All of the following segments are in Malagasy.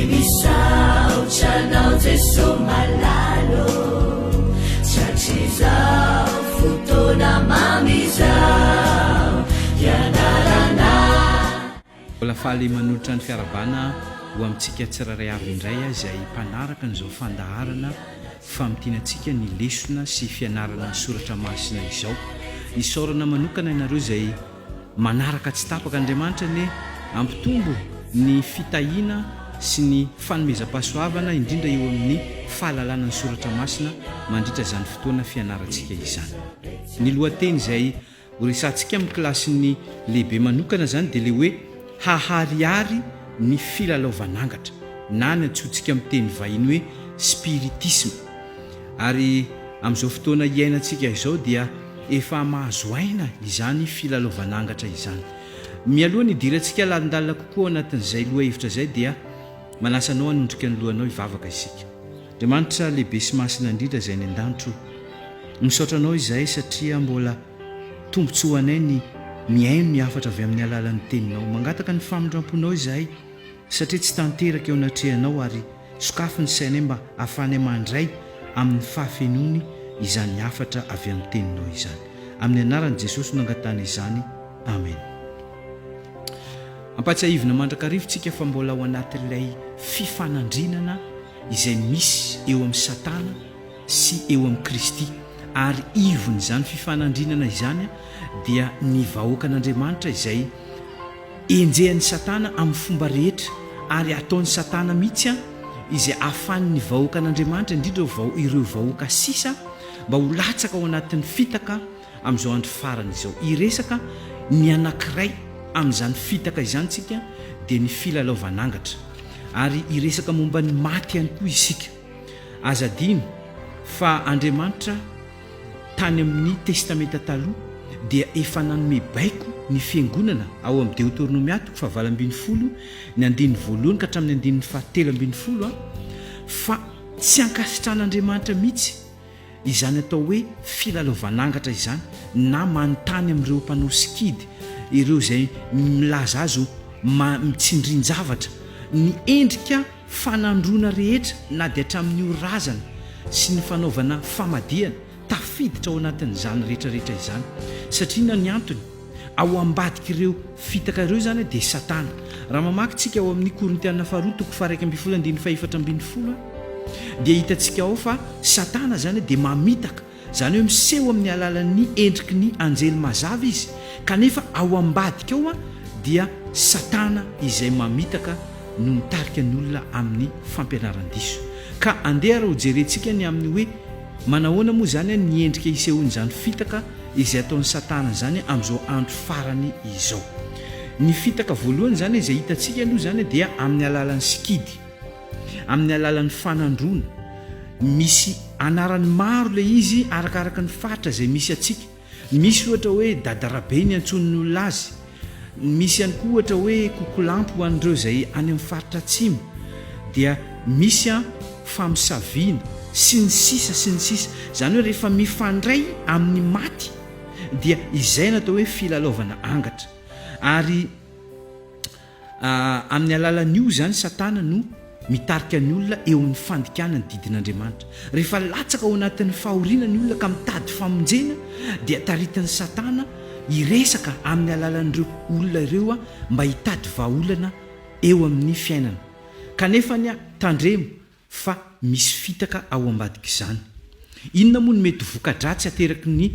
Misaotra anao Jeso malala ô, satria izao fotoana mamy izao hianarana. Mbola faly manolotra ny fiarahabana ho amintsika tsirairay avy indray izay mpanaraka an'izao fandaharana famintinantsika ny lesona sy fianarana ny soratra masina izao. Isaorana manokana ianareo izay manaraka tsy tapaka. Andriamanitra anie hampitombo ny fitahiana sy ny fanomezam-pahasoavana indrindra eo amin'ny fahalalana ny soratra masina mandritra izany fotoana fianarantsika izany. Ny lohateny izay Ho resahantsika amin'ny kilasin'ny lehibe manokana izany dia ilay hoe haharihary ny filalaovan'angatra na ny antsointsika amin'ny teny vahiny hoe spiritisme. Ary amin'izao fotoana iainantsika izao dia efa mahazo aina izany filalaovan'angatra izany. Mialoha ny hidirantsika lalindalina kokoa ao anatin'izay lohahevitra izay dia manasa anao hanondrika ny lohanao hivavaka isika. Andriamanitra lehibe sy masina indrindra izay any an-danitra o! Misaotra anao izahay satria mbola tombontsoa ho anay ny mihaino ny hafatra avy amin'ny alalan'ny teninao. Mangataka ny famindramponao izahay satria tsy tanteraka eo anatrehanao ary sokafy ny sainay mba hahafahanay mandray amin'ny fahafenoany izany hafatra avy amin'ny teninao izany. Amin'ny anaran'i Jesosy no angatahana izany. Amen. Ampahatsiahivina mandrakariva tsika fa mbola ao anatin'ilay fifanandrinana izay misy eo amin'i Satana sy eo amin'i Kristy, ary ivon'izany fifanandrinana izany dia ny vahoakan'Andriamanitra izay enjehan'i Satana amin'ny fomba rehetra, ary ataon'i Satana mihitsy izay ahafahan'ny vahoakan'Andriamanitra, indrindra ireo vahoaka sisa, mba ho latsaka ao anatin'ny fitaka amin'izao andro farany izao. Hiresaka ny anankiray amin'izany fitaka izany isika, dia ny filalaovan'angatra. Ary hiresaka momba ny maty ihany koa isika. Aza adino fa Andriamanitra tany amin'ny Testamenta Taloha dia efa nanome baiko ny fiangonana ao amin'ny Deoteronomia toko fahavalo 12 ny andininy voalohany ka hatramin'ny andininy fahatelo 12 fa tsy ankasitran'Andriamanitra mihitsy izany atao hoe filalaovan'angatra izany na manontany amin'ireo mpanao sikidy, ireo izay milaza azy ho mitsindrin-javatra, ny endrika fanandroana rehetra na dia hatramin'io razana sy ny fanaovana famadihana, tafiditra ao anatin'izany rehetrarehetra izany. Satria inona ny antony? Ao ambadik'ireo fitaka ireo izany dia Satana. Raha mamaky tsika ao amin'ny Korintiana faharoa toko faha-11 andininy faha-14 dia hitantsika ao fa Satana izany dia mamitaka, izany hoe miseho amin'ny alalan'ny endriky ny anjely mazava izy, kanefa ao ambadika ao dia Satana izay mamitaka no mitarika ny olona amin'ny fampianaran-diso. Ka andeha ary hojerentsika ny amin'ny hoe manahoana moa izany ny endrika isehoan'izany fitaka izay ataon'i Satana izany amin'izao andro farany izao. Ny fitaka voalohany izany izay hitantsika aloha izany dia amin'ny alalan'ny sikidy, amin'ny alalan'ny fanandroana. Misy anarany maro ilay izy arakaraka ny faritra izay misy antsika. Misy ohatra hoe dadarabe ny antsoin'ny olona azy. Misy ihany koa ohatra hoe kokolampy ho an'ireo izay any amin'ny faritra atsimo. Dia misy an famosaviana, sy ny sisa sy ny sisa. Izany hoe rehefa mifandray amin'ny maty dia izay no atao hoe filalaovana angatra. Ary amin'ny alalan'io izany Satana no mitarika ny olona eo amin'ny fandikana ny didin'Andriamanitra. Rehefa latsaka ao anatin'ny fahoriana ny olona ka mitady famonjena dia taritin'i Satana hiresaka amin'ny alalan'ireo olona ireo mba hitady vahaolana eo amin'ny fiainana. Kanefa anie tandremo fa misy fitaka ao ambadik'izany. Inona moa no mety ho voka-dratsy ateraky ny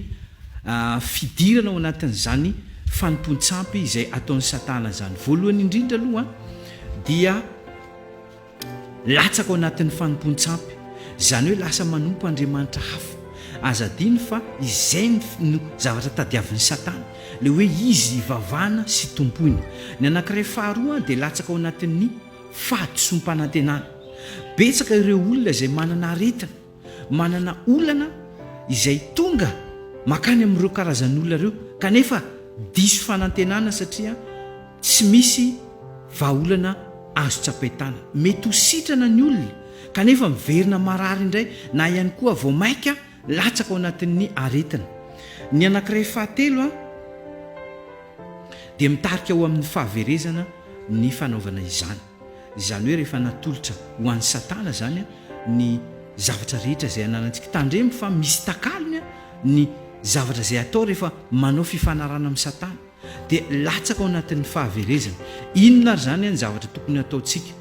fidirana ao anatin'izany fanompoan-tsampy izay ataon'i Satana izany? Voalohany indrindra aloha dia latsaka ao anatin'ny fanompoan-tsampy, izany hoe lasa manompo andriamanitra hafa. Aza adino fa izay no zavatra tadiavin'i Satana, ilay hoe izy ivavahana sy tompoina. Ny anankiray faharoa dia latsaka ao anatin'ny fahadisoam-panantenana. Betsaka ireo olona izay manana aretina, manana olana izay tonga mankany amin'ireo karazan'olona ireo kanefa diso fanantenana satria tsy misy vahaolana azo tsapain-tanana. Mety ho sitrana ny olona kanefa miverina marary indray na ihany koa vao mainka latsaka ao anatin'ny aretina. Ny anankiray fahatelo dia mitarika ho amin'ny fahaverezana ny fanaovana izany. Izany hoe rehefa natolotra ho an'i Satana izany ny zavatra rehetra izay ananantsika. Tandremo fa misy takalony ny zavatra izay atao rehefa manao fifanarahana amin'i Satana. Dia latsaka ao anatin'ny fahaverezana. Inona ary izany ny zavatra tokony hataontsika?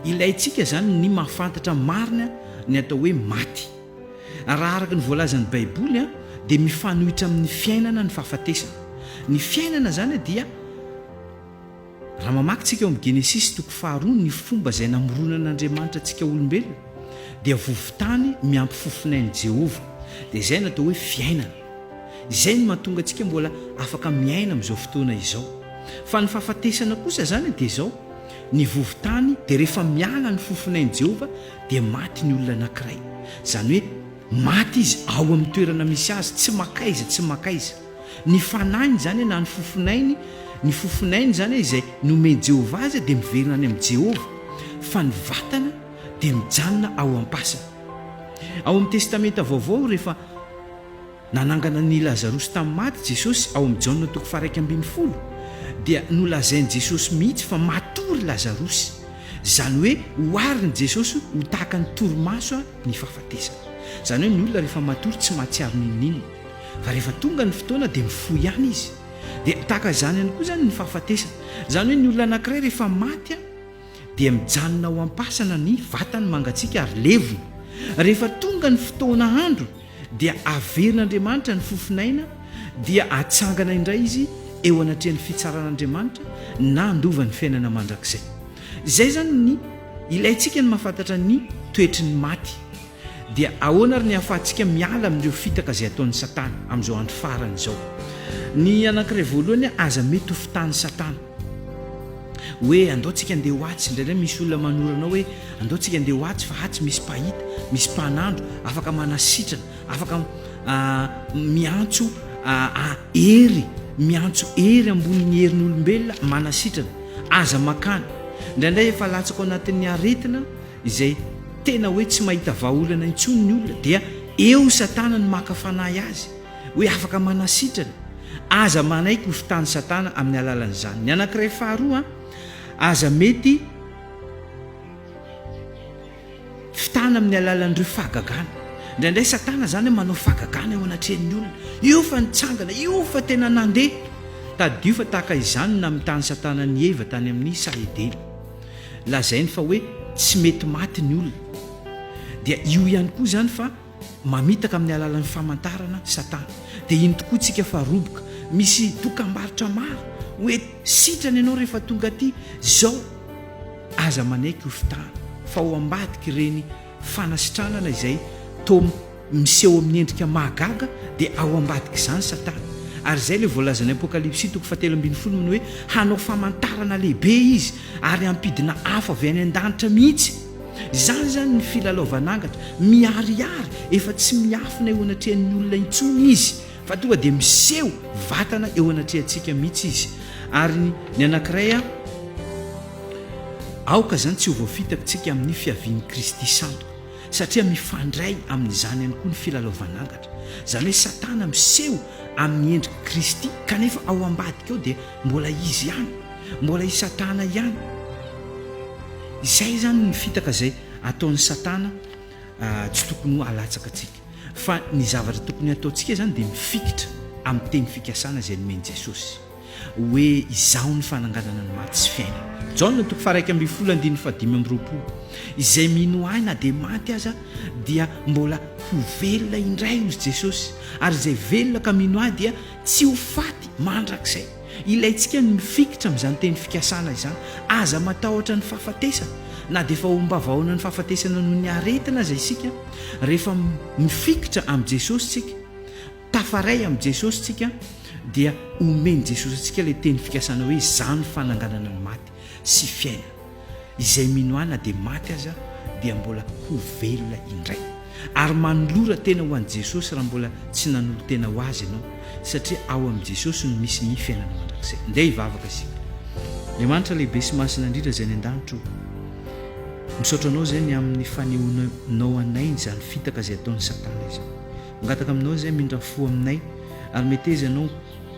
Ilaintsika izany ny mahafantatra marina ny atao hoe maty. Raha araka ny voalazan'ny Baiboly dia mifanohitra amin'ny fiainana ny fahafatesana. Ny fiainana izany dia. Raha mamaky tsika ao amin'ny Genesisy toko faharoa ny fomba izay namoronan'Andriamanitra antsika olombelona dia vovon-tany miampy fofonain'i Jehovah. Dia izay no atao hoe fiainana. Izay no mahatonga antsika mbola afaka miaina amin'izao fotoana izao. Fa ny fahafatesana kosa izany dia izao, ny vovon-tany dia rehefa miala ny fofonain'i Jehovah dia maty ny olona anankiray. Izany hoe maty izy ao amin'ny toerana misy azy, tsy makaiza tsy makaiza. Ny fanahiny izany na ny fofonainy, ny fofonainy izany izay nomen'i Jehovah azy dia miverina any amin'i Jehovah, fa ny vatana dia mijanona ao am-pasana. Ao amin'ny Testamenta Vaovao, rehefa nanangana an'i Lazarosy tamin'ny maty Jesosy, ao amin'ny Jaona toko faha-11, dia nolazain'i Jesosy mihitsy fa matory Lazarosy. Izany hoe oharin'i Jesosy ho tahaka ny torimaso ny fahafatesana. Izany hoe ny olona rehefa matory tsy mahatsiaro n'inon'inona. Fa rehefa tonga ny fotoana dia mifoha ihany izy. Dia tahaka izany ihany koa izany ny fahafatesana. Izany hoe ny olona anankiray rehefa maty dia mijanona ao am-pasana ny vatany mangatsiaka ary levona. Rehefa tonga ny fotoana andro dia averin'Andriamanitra ny fofon'aina dia atsangana indray izy eo anatrehan'ny fitsaran'Andriamanitra na handova ny fiainana mandrakizay. Izay izany ny ilaintsika ny mahafantatra ny toetry ny maty. Dia ahoana ary ny ahafahantsika miala amin'ireo fitaka izay ataon'i Satana amin'izao andro farany izao? Ny anankiray voalohany, aza mety ho fitahan'i Satana. Hoe andao tsika andeha ho atsy, indraindray misy olona manoro anao hoe andao tsika andeha ho atsy fa atsy misy mpahita, misy mpanandro, afaka manasitrana, afaka miantso hery, miantso hery ambonin'ny herin'olombelona manasitrana. Aza makany. Indraindray efa latsaka ao anatin'ny aretina izay tena hoe tsy mahita vahaolana intsony ny olona dia eo satana no maka fanahy azy hoe afaka manasitrana, aza manaiky ho fitany satana amin'ny alalan'izany. Ny anankiray faharoa, aza mety fitana amin'ny alalan'ireo fahagagana. Indraindray satana zany manao fahagagana eo anatrehan'ny olona, io fa nitsangana, io fa tena nandeha. Tadidio fa tahaka izany no namitany satana an'i Eva tany amin'ny saha Edena. Lazainy fa hoe tsy mety maty ny olona. Dia io ihany koa izany fa mamitaka amin'ny alalan'ny famantarana Satana. Dia iny tokoa tsika fa roboka. Misy dokambarotra maro hoe sitrana ianao rehefa tonga aty. Izao aza manaiky ho fitahana fa ao ambadik'ireny fanasitranana izay toa miseho amin'ny endrika mahagaga dia ao ambadik'izany Satana. Ary izay ilay voalazan'ny Apokalypsy toko fahatelo ambinifolo ny hoe hanao famantarana lehibe izy ary hampidina afo avy any an-danitra mihitsy. Izany izany ny filalaovan'angatra, miharihary efa tsy miafina eo anatrehan'ny olona intsony izy fa tonga dia miseho vatana eo anatrehantsika mihitsy izy. Ary ny anankiray aoka izany tsy ho voafitaka tsika amin'ny fiavian'i Kristy sandoka. Satria mifandray amin'izany ihany koa ny filalaovan'angatra. Izany hoe Satana miseho amin'ny endrik'i Kristy kanefa ao ambadika ao dia mbola izy ihany, mbola i Satana ihany. Izay izany ny fitaka izay ataon'i Satana tsy tokony ho alatsaka antsika. Fa ny zavatra tokony hataontsika izany dia mifikitra amin'ny teny fikasana izay nomen'i Jesosy. hoe Izaho no fananganana ny maty sy fiainana. Jaona toko faha-11 andininy faha-25 Izay mino Ahy na dia maty aza dia mbola ho velona indray, hozy Jesosy, ary izay velona ka mino Ahy dia tsy ho faty mandrakizay. Ilaintsika ny mifikitra amin'izany teny fikasana izany. Aza matahotra ny fahafatesana, na dia efa ombavahoana ny fahafatesana noho ny aretina aza isika, rehefa mifikitra amin'i Jesosy isika. Tafaray amin'i Jesosy tsika dia omen'i Jesosy antsika ilay teny fikasana hoe izaho no fananganana ny maty sy fiainana. Izay mino ahy na dia maty aza dia mbola ho velona indray. Ary manolora tena ho an'i Jesosy raha mbola tsy nanolo-tena ho Azy ianao satria ao amin'i Jesosy no misy ny fiainana mandrakizay. Ndeha hivavaka isika. Andriamanitra lehibe sy masina indrindra izay any an-danitra o, misaotra Anao izay ny amin'ny fanehoanao anay izany fitaka izay ataon'i Satana izany. Mangataka aminao izay mindra fo aminay ary meteza ianao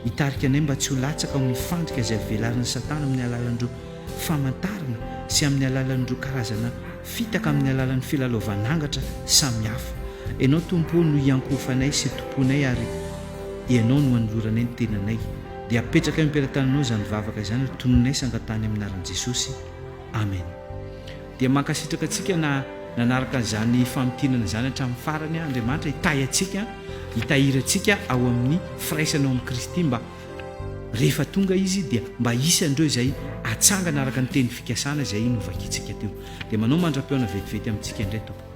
hitarika anay mba tsy ho latsaka ao amin'ny fandrika izay velarin'i Satana amin'ny alalan'ireo famantarana. sy amin'ny alalan'ireo karazana fitaka amin'ny alalan'ny filalaovan'angatra samihafa. Ianao Tompo ô no iankohofanay sy tompoinay ary Ianao no anoloranay ny tenanay. Dia apetraka eo am-pelatananao izany vavaka izany ary tononinay sy angatahany amin'ny anaran'i Jesosy. Amen. Dia mankasitraka antsika na nanaraka an'izany famintinana izany hatramin'ny farany Andriamanitra hitahy antsika, hitahiry antsika ao amin'ny firaisana ao amin'i Kristy mba rehefa tonga Izy dia mba hisy an'ireo izay hatsangana araka ny teny fikasana izay novakintsika teo. Dia manao mandra-pihaona vetivety amintsika indray tompoko.